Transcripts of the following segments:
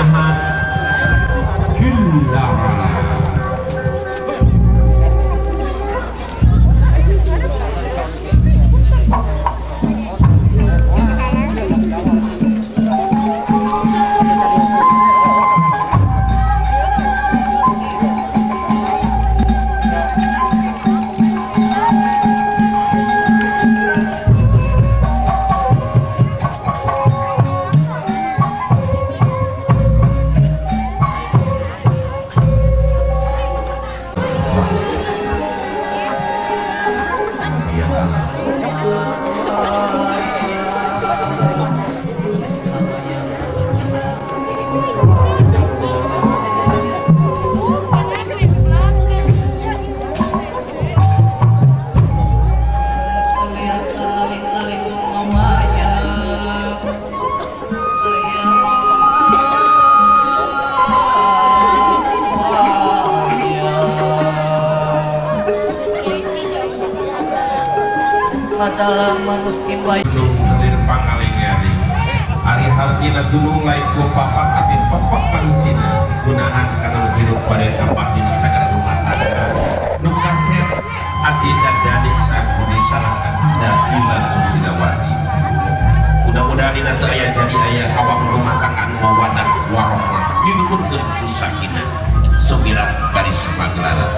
Ahmad Gillara. Ari hartina tulung lain ku papak tapi pokok manusia gunahan kana hidup pada tapak dina sagala rumah tangga nu kasep adinda gadis sakuni salah adinda Ila Susilawati. Mudah-mudahan dina teu aya jadi aya kawang rumah tangga anu mawaddah warahmah diluhurkeun ku sakinah sumirat baris pagelaran.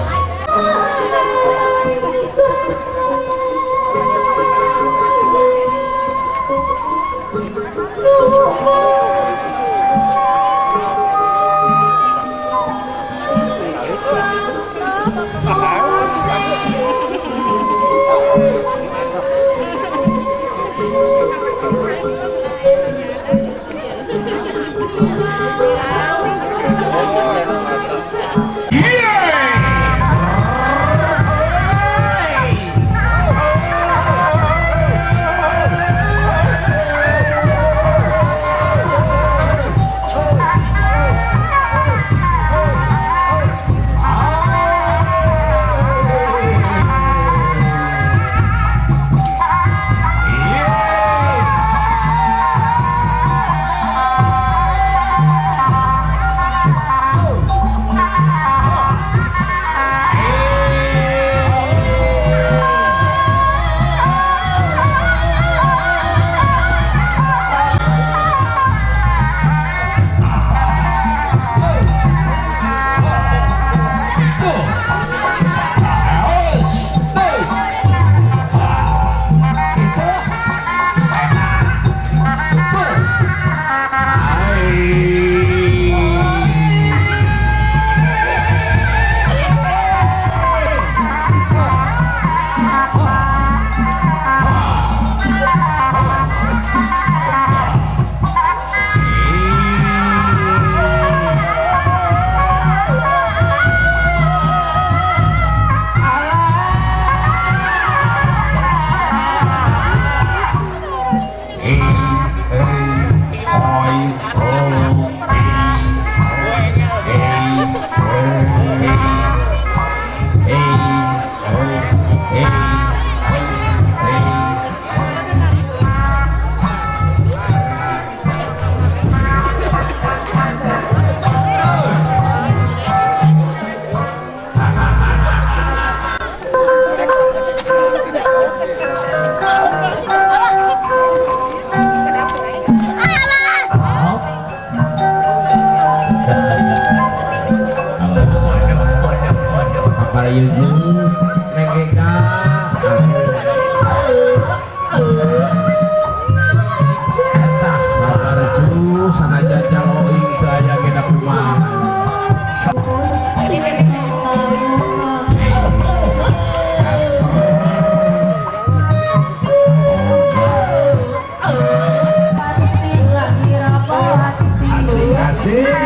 Asik.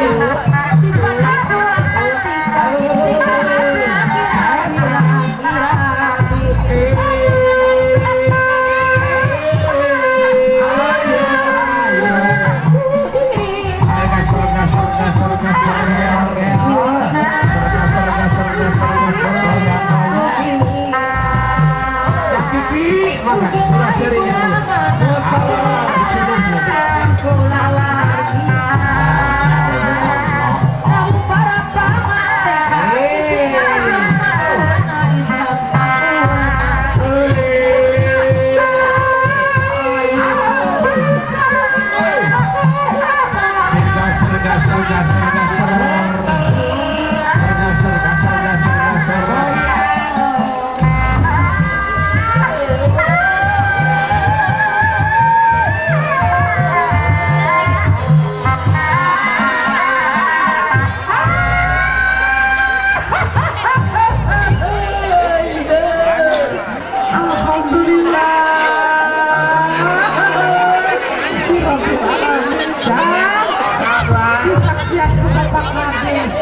Bapak Kades.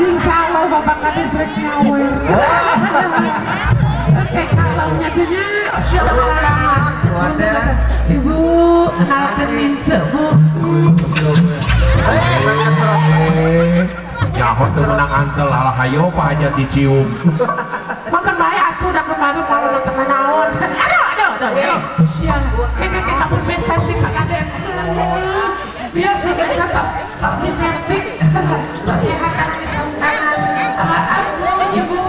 Insya Allah Bapak Kades rek nyawer. Oke, kalau nyatunya Ibu, kenalkan mince, Bu. Nyaho teu meunang antel alah hayo Pak Hajat dicium. Makan bae atuh da kemarin kalau nonton naon. Aduh, aduh, aduh. Sia, kayak kabur besan di Kak Kaden. Biasa biasa tos tos disertik, tos sehat di tangan. Ampun Ibu,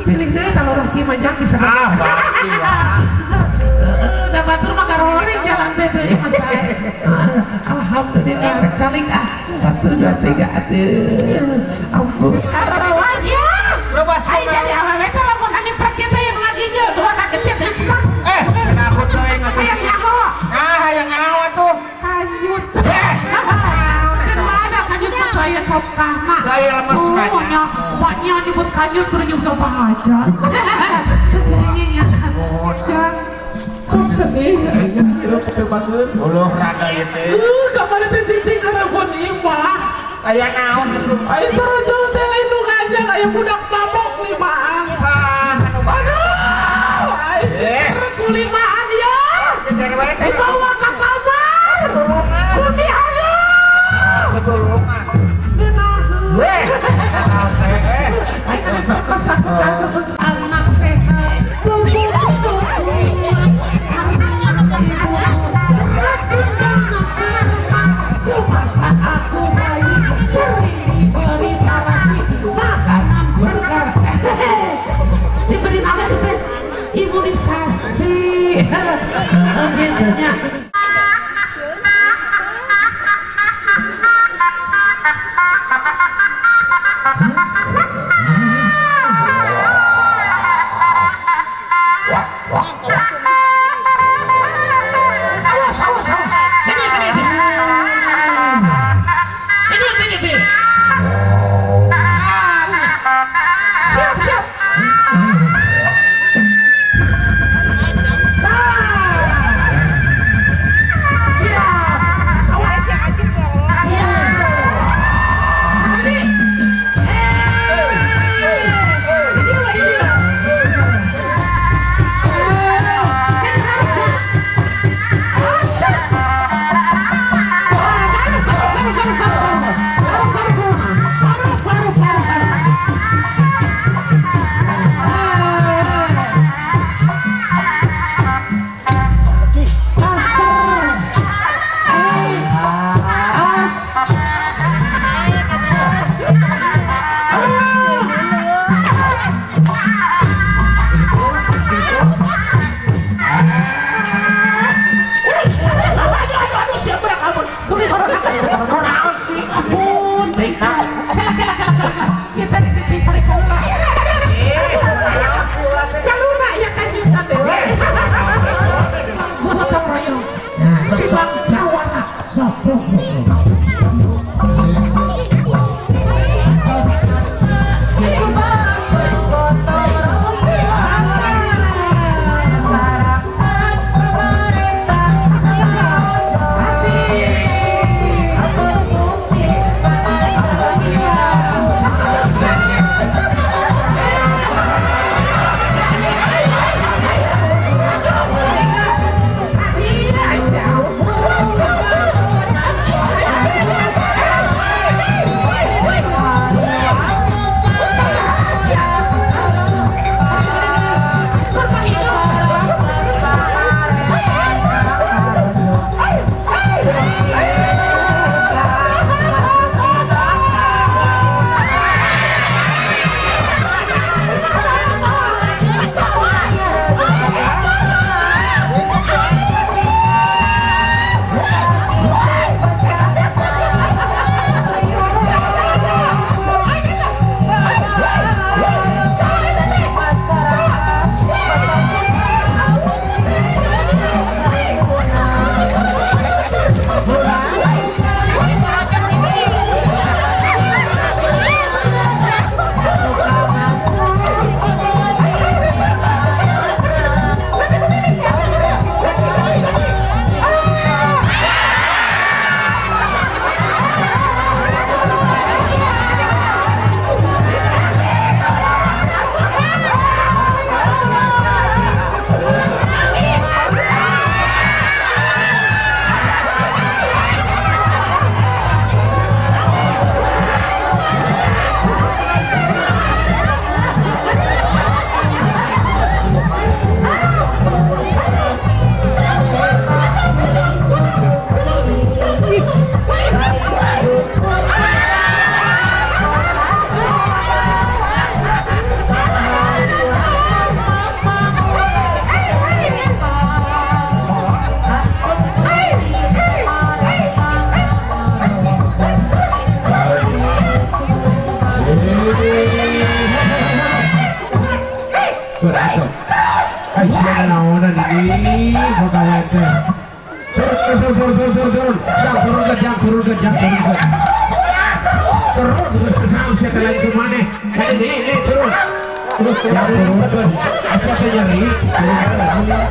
pilih deh kalau laki manjang bisa. Ah, pasti lah. Udah batur mah garoring jalan teh tuh ya Mas. Alhamdulillah rek calik ah. 1 2 3 atuh. Ampun. Arwah ya. Loba Ai jadi awewe teh lamun anu prek teh yang ngajinya dua kagecet teh. Eh, kenapa teuing atuh? Hayang nyaho. Nah, hayang nyaho atuh. Kanjut. Mana kanjut saya cokana. Gaya lemes banyak. Maknya nyebut kanjut kudu nyebut apa aja. Jadinya ya. Sok sedih. Uluh rada ieu teh. Kamari teh cicing karebon imah. Aya naon atuh? Aya terjun teh lain nu ngajak aya budak mabok limaan. Aduh, aing ku limaan ya. Dibawa ka kamar. Kundi hayu. Ketulungan. Weh. Anak sehat. Semasa aku bayi sering diberi tarasi makanan burger. Diberi nama itu imunisasi. Gitunya. Awas, awas, awas. Ini, ini, ini. Ini, ini, ini. Siap, siap. Siap. Awas. Iya. Ini. Ini, ini, ini. Turunkeun jang turunkeun. Turun geus naon sia teh lain maneh. Kade deui deui turun. Terus yang turunkeun. Sia teh nyeri. Turunkeun.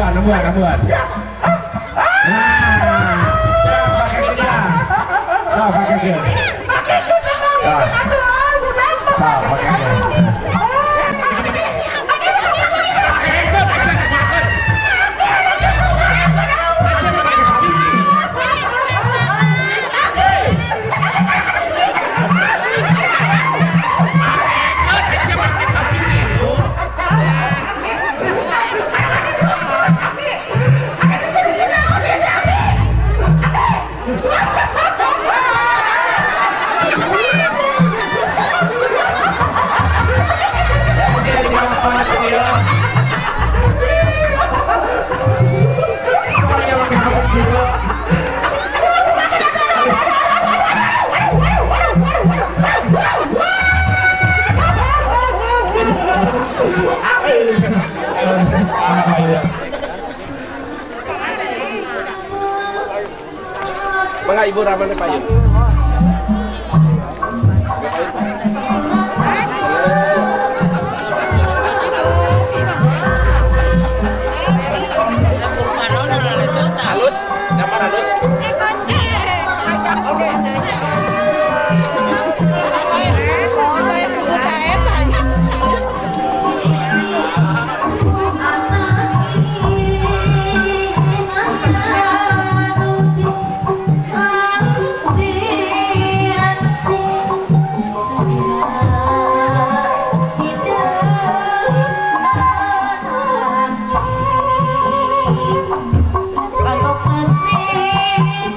Nembuan, nembuan, nembuan. Nah, ya pakai kita. Nah, pakai kita. Nah, pakai kita. Mga ibu ramane payun. Halus, gambar halus. Kalau kasih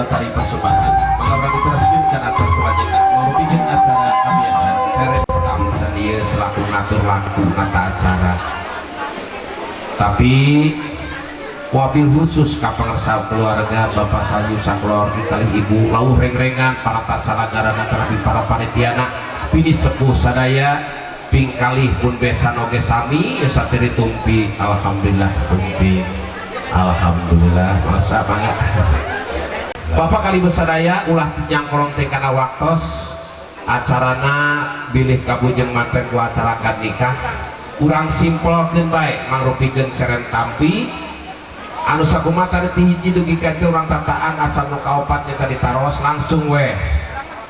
acara tari persembahan. Maka urang diteraskeun kana acara selanjutnya marupikeun acara kabiasaan seret dan ieu selaku ngatur laku nata acara. Tapi wabil khusus ka pangersa keluarga Bapak Salju sakeluarga kalih Ibu lauh reng-rengan para tatsalagarana terapi para panitiana pini sepuh sadaya ping kalih pun besan oge sami ya satiri tumpi alhamdulillah tumpi alhamdulillah masa mangga Bapak kali besadaya ulah nyangkolong teh kana waktos acarana bilih kabujeng manten ku acara akad nikah urang simpelkeun bae mangrupikeun seren tampi anu sakumaha tadi ti hiji dugi ka teu urang tataan acan nu kaopat nya tadi taros langsung weh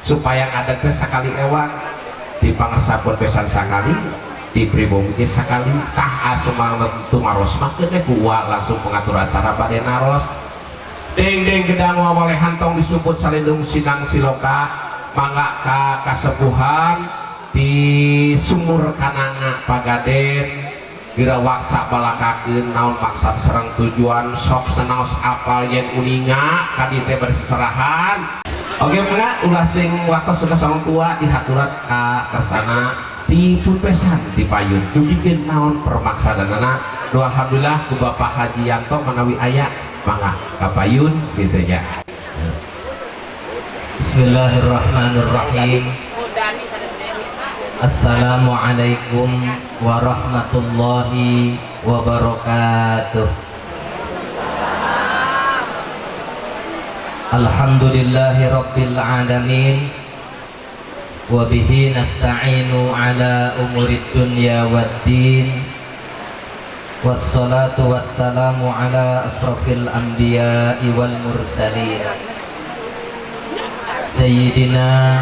supaya ngadeg teh sakali ewang di pangersapun besan sakali di pribumi ge sakali tah asup tumaros mah keun ku langsung pengatur acara bade naros deng-deng gedang wawalehan tong disumput salindung sinang siloka mangga ka kasepuhan di sumur kananga Pagaden geura wakca balakakeun naon maksad sareng tujuan sok sanaos apal yen uninga ka dieu teh bari seserahan. Oke mangga ulah ting waktos ka saung tua dihaturan ka kersana di pun besan di payun dugikeun naon permaksadanana. Nu alhamdulillah ku Bapak Haji Yanto manawi aya mangga ka payun kitu nya. Bismillahirrahmanirrahim. Assalamualaikum warahmatullahi wabarakatuh. Alhamdulillahi rabbil alamin. Wa bihi nasta'inu ala umurid dunya waddin. Wassalatu wassalamu ala asrafil anbiya'i wal mursalin. Sayyidina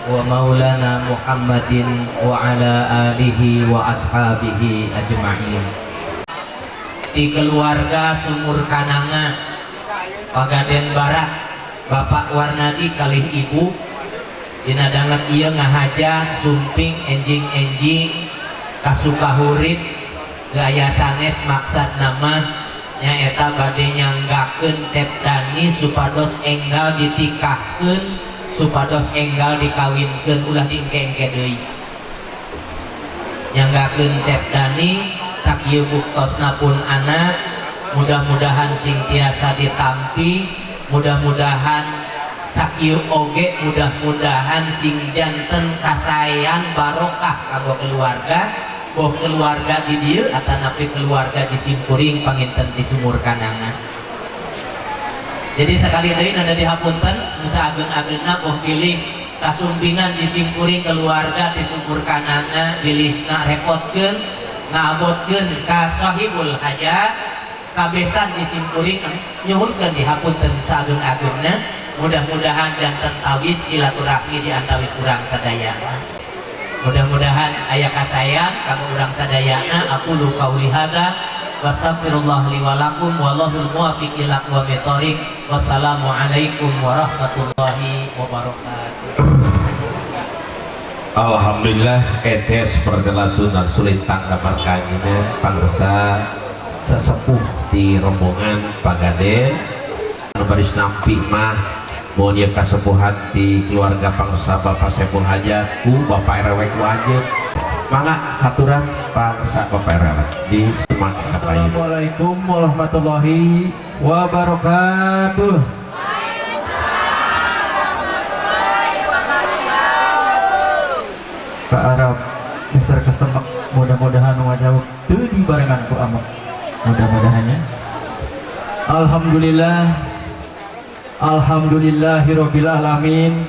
wa maulana Muhammadin wa ala alihi wa ashabihi ajma'in. Di keluarga Sumur Kananga Pagaden Barat, Bapak Warnadi kalih Ibu dina danget ieu ngahaja sumping enjing-enjing kasukahurip gaya sanes maksad nama nyaeta bade nyanggakeun Cep Dani supados enggal ditikahkeun supados enggal dikawinkeun ulah diengke-engke deui. Nyanggakeun Cep Dani sakieu buktosna pun anak mudah-mudahan sing tiasa ditampi, mudah-mudahan sakieu oge mudah-mudahan sing janten kasaean barokah kanggo keluarga, boh keluarga di dieu atanapi keluarga di simkuring panginten di Sumur Kananga. Jadi sekali deui nada dihapunten nu saageng-ageungna boh pilih kasumpingan di simkuring keluarga di Sumur Kananga bilih ngarepotkeun ngabotkeun ka sahibul hajat kabesan di simkuring nyuhunkeun dihapunten saageng-ageungna mudah-mudahan janten tawis silaturahmi di antawis urang sadayana. Mudah-mudahan aya kasayang kanggo urang sadayana. Aku lu qauli hadza wastaghfirullah li wa lakum wallahul muwaffiq ila aqwamit thoriq. Wassalamualaikum warahmatullahi wabarakatuh. Alhamdulillah eces perjelasan sulintang damar kanyina pangsa sesepuh di rombongan Pagaden baris nampi mah mohon ieu kasepuhan di keluarga pangsa Bapak Saiful Hajat ku Bapak RW ku anjeun mangga haturan pangsa Bapak RW di Sumatera. Assalamualaikum warahmatullahi wabarakatuh. Pak Arab Mister Kesemek mudah-mudahan wajah teu dibarengan ku amek mudah-mudahannya. Alhamdulillah, alhamdulillahirabbil alamin.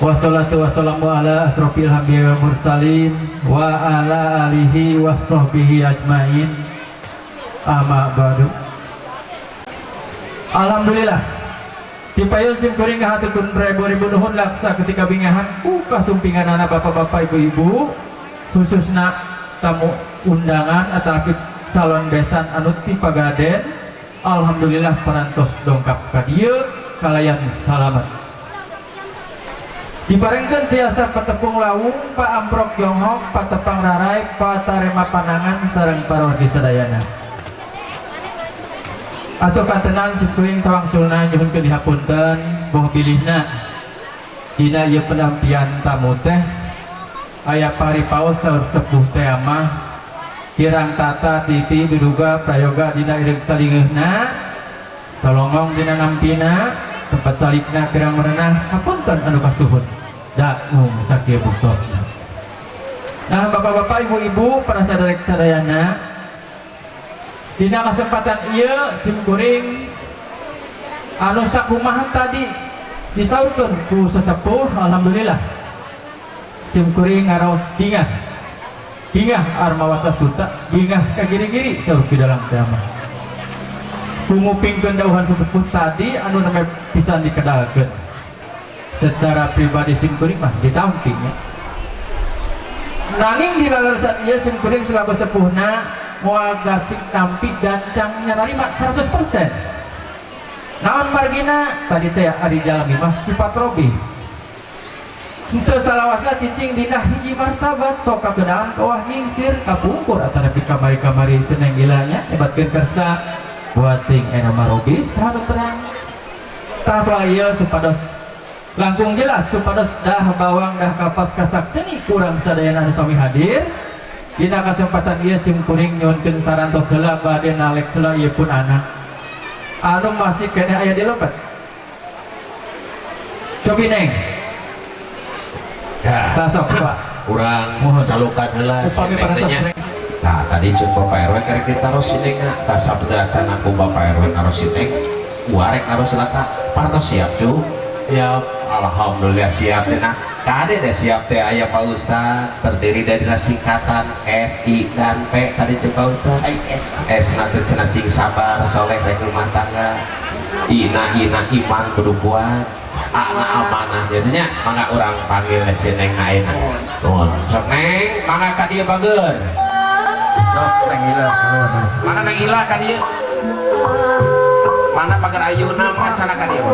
Wassalatu wassalamu ala asrofil anbiya'i wal mursalin wa ala alihi wa sahbihi ajmain. Amma ba'du. Alhamdulillah dipayun simkuring kahaturkeun ribu-ribu nuhun laksa ketika bingahan ku kasumpinganana bapak-bapak ibu-ibu khususna tamu undangan atau calon besan anu ti Pagaden. Alhamdulillah parantos dongkap ka dieu kalayan salamet. Dibarengkeun tiasa patepung lawung, paamprok jonghok, patepang rarai, patarema panangan sareng parwargi sadayana. Atau kantenan simkuring sawangsulna nyuhunkeun dihapunten boh bilihna dina ieu penampian tamu teh aya paripaos saur sepuh teh mah kirang tata titi duduga prayoga dina ireung talingeuna tolongong dina nampina tempat salikna kirang merenah hapunten anu kasuhun da mung sakieu buktosna. Nah bapak-bapak ibu-ibu para saderek sadayana dina kesempatan ieu simkuring anu sakumaha tadi disaurkeun ku sesepuh alhamdulillah simkuring ngaraos bingah bingah armawata suta bingah ka giri-giri saur di dalam tema ngupingkeun dauhan sesepuh tadi anu namanya pisan dikedalkeun secara pribadi simkuring mah ditampi nya nanging di laleresan ieu simkuring selaku sepuhna moal gasik tampi gancang nyararima 100%. Naon margina tadi teh ari jalmi mah sifat robih henteu salawasna cicing dina hiji martabat sok kakeunaan kawah nyingsir kapungkur atanapi kamari-kamari seneng gilanya hebatkeun kersa buating ena marobi saha nu terang tah ieu supados langkung jelas supados dah bawang dah kapas kasakseni kurang sadayana anu sami hadir. Dina kesempatan ieu simkuring nyuhunkeun sarantos heula bade nalek heula ieu pun anak anu masih keneh aya di lebet. Cobi neng. Ya. Tasok Pak. Urang mohon calukan heula upami parantos. Nah, tadi ceuk Bapak RW karek ditaros si Neng. Tah sabda can aku Bapak RW naros si Neng, warek naros heula ka. Parantos siap cu. Siap. Alhamdulillah siap teh. Nah, kade deh siap teh aya Pak Ustad terdiri dari singkatan S, I, dan P tadi ceuk Pak Ustad. S. S na teh cenah cing sabar soleh rek rumah tangga. I na I na iman kudu kuat. A na amanah jadinya mangga urang panggil si Neng ayeuna. Nuhun. Sok Neng, mangga ka dieu bager. Sok Neng Ila. Mana Neng Ila ka dieu? Mana pagar ayuna mah cenah ka dieu?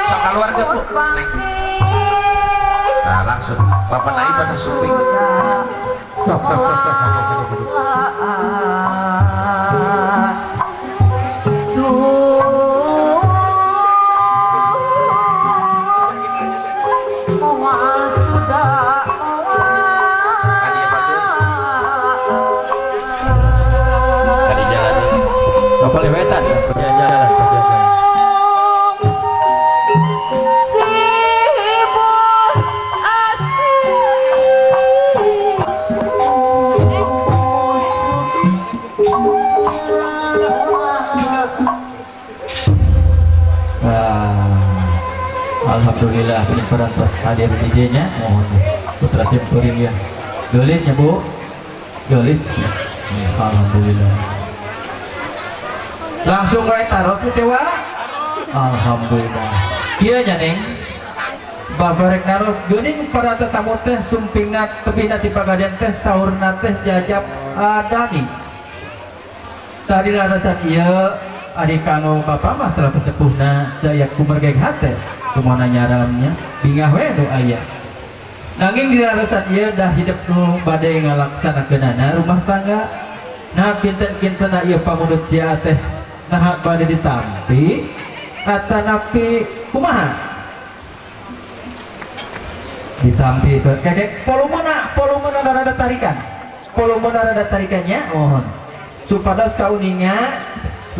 Sok keluar ke Bu. Neng. Nah, langsung Bapak naik atau suping. Sok sok sok sok. Tadi jalan. Bapak lewetan, jalan-jalan. Alhamdulillah perantos hadir DJ-nya. Mohon putra simkuring ya. Gelisnya Bu. Gelis. Alhamdulillah. Langsung wae taros teh wa. Alhamdulillah. Kieu nya Neng. Babarek naros geuning para tetamu teh sumpingna tebina ti pagadean teh saurna teh jajab adani. Tadi larasan ieu ari kanggo bapak mah selaku sepuhna daya kumergeg hate. Kumaha nyaramnya bingah we nu aya. Nanging dilarasan ieu dah hidup nu bade ngalaksanakeunana rumah tangga. Nah kinten-kintenna ieu pamundut sia teh naha bade ditampi atanapi kumaha? Ditampi kakek volumena rada tarikan. Volumena rada tarikannya mohon. Supados kauninga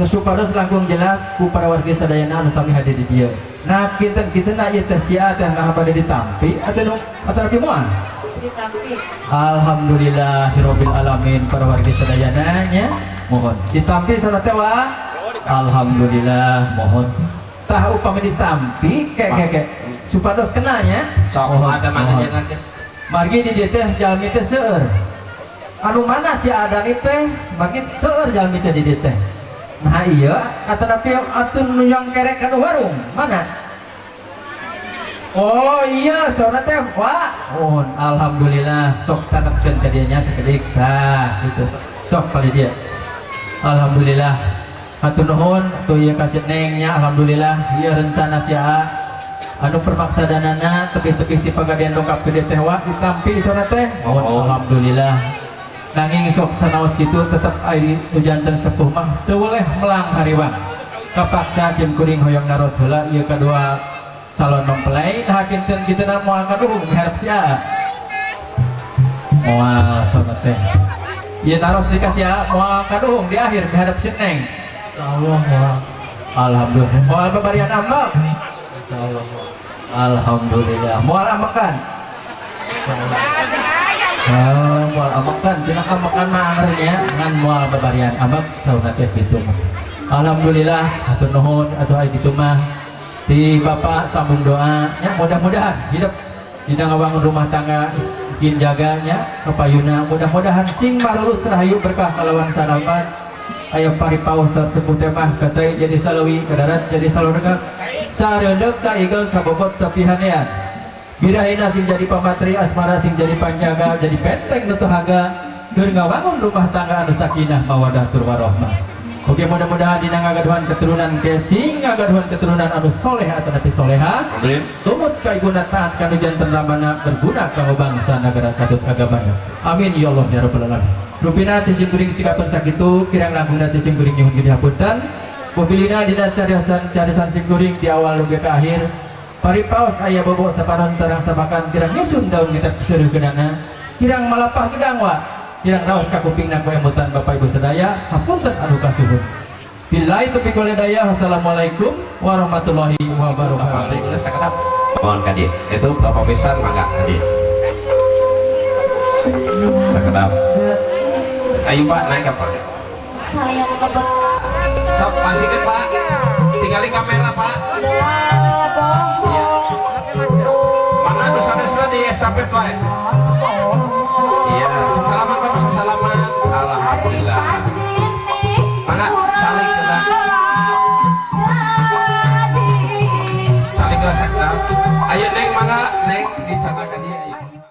supados langkung jelas ku para warga sadayana anu sami hadir di dieu. Nah kinten-kinten ieu teh sia teh nah bade ditampi atau atanapi moal? Ditampi. Alhamdulillahirabbil alamin para warga sadayana nya mohon ditampi salat teh wa. Alhamdulillah mohon. Tah upami ditampi kek supados kenalnya. Sok ada mana jangan. Margi di dieu teh jalmi teh seueur. Anu mana si adani teh margi seueur jalmi teh di dieu teh. Nah iya, atanapi atuh nuyang kerek ka warung, mana? Oh iya, soalnya teh wah, oh, alhamdulillah sok tanepkeun ka dieu nya sakedik. Tah, gitu. Sok kali dia. Alhamdulillah. Hatur nuhun tuh ieu ka si Neng nya alhamdulillah ieu rencana sia. Anu permaksadanana tebih-tebih ti Pagadean dongkap ke teh wa ditampi sona teh. Oh. Alhamdulillah. Nanging sok sanaos kitu tetep ari nu janten sepuh mah teu weleh melang hariwang. Kapaksa sim kuring hoyong naros heula ieu kadua calon mempelai, nah kinten kituna moal kaduhung miharep si Aa. Moal sona teh. Ieu naros dikasih Aa moal kaduhung di akhir miharep si Neng. Insyaallah moal. Alhamdulillah. Moal babarian ambek. Insyaallah moal. Alhamdulillah. Moal ambekan. Insyaallah. Ah, moal ambekan, cenah ambekan mah angernya ngan moal babarian ambek sauna teh kitu mah. Alhamdulillah, hatur nuhun atuh aya kitu mah. Di Bapak sambung doa nya, mudah-mudahan hidup dina ngabangun rumah tangga bikin jaganya kepayuna, mudah-mudahan sing marulus rahayu berkah kalawan sanapan aya paripaos sepuh teh mah katay jadi salawi kadarat jadi salurga sareundeuk saigel sabobot sapihanean birahina sing jadi pamatri asmara sing jadi panjaga jadi benteng nu teu haga keur ngabangun rumah tangga anu sakinah mawadah tur warahmah. Oke, mudah-mudahan dina ngagaduhan keturunan ke sing ngagaduhan keturunan anu soleh atau nanti soleha. Amin. Tumut kaiguna taat kanu janten ramana berguna kanggo bangsa negara katut agamana. Amin ya Allah ya rabbal alamin. Rupina ti sim kuring cikapen sakitu kirang langkungna ti sim kuring nyuhun gede hapunten. Mobilina dina cariasan carisan sim kuring di awal dugi ka akhir. Paripaos aya bobok sapanon sareng sabakan kirang nyusun daun kitab seureurkeunana. Kirang malapah gedang wa. Kirang raos ka kupingna ku emutan Bapak Ibu sadaya, hapunten anu kasuhun. Billahi taufiq wal hidayah. Wassalamualaikum warahmatullahi wabarakatuh. Waalaikumsalam. Mohon ka dieu. Itu Bapak besan mangga ka dieu. Sakedap. Ayo Pak, naik apa? Saya ngebet. Sok masihkeun Pak. Tinggali kamera Pak. Iya. Mana nu sanesna di estafet wae. Iya, sesalaman Pak, sesalaman. Alhamdulillah. Mangga calik heula. Calik heula sakedap. Ayo Neng mangga, Neng dicandak ka dieu.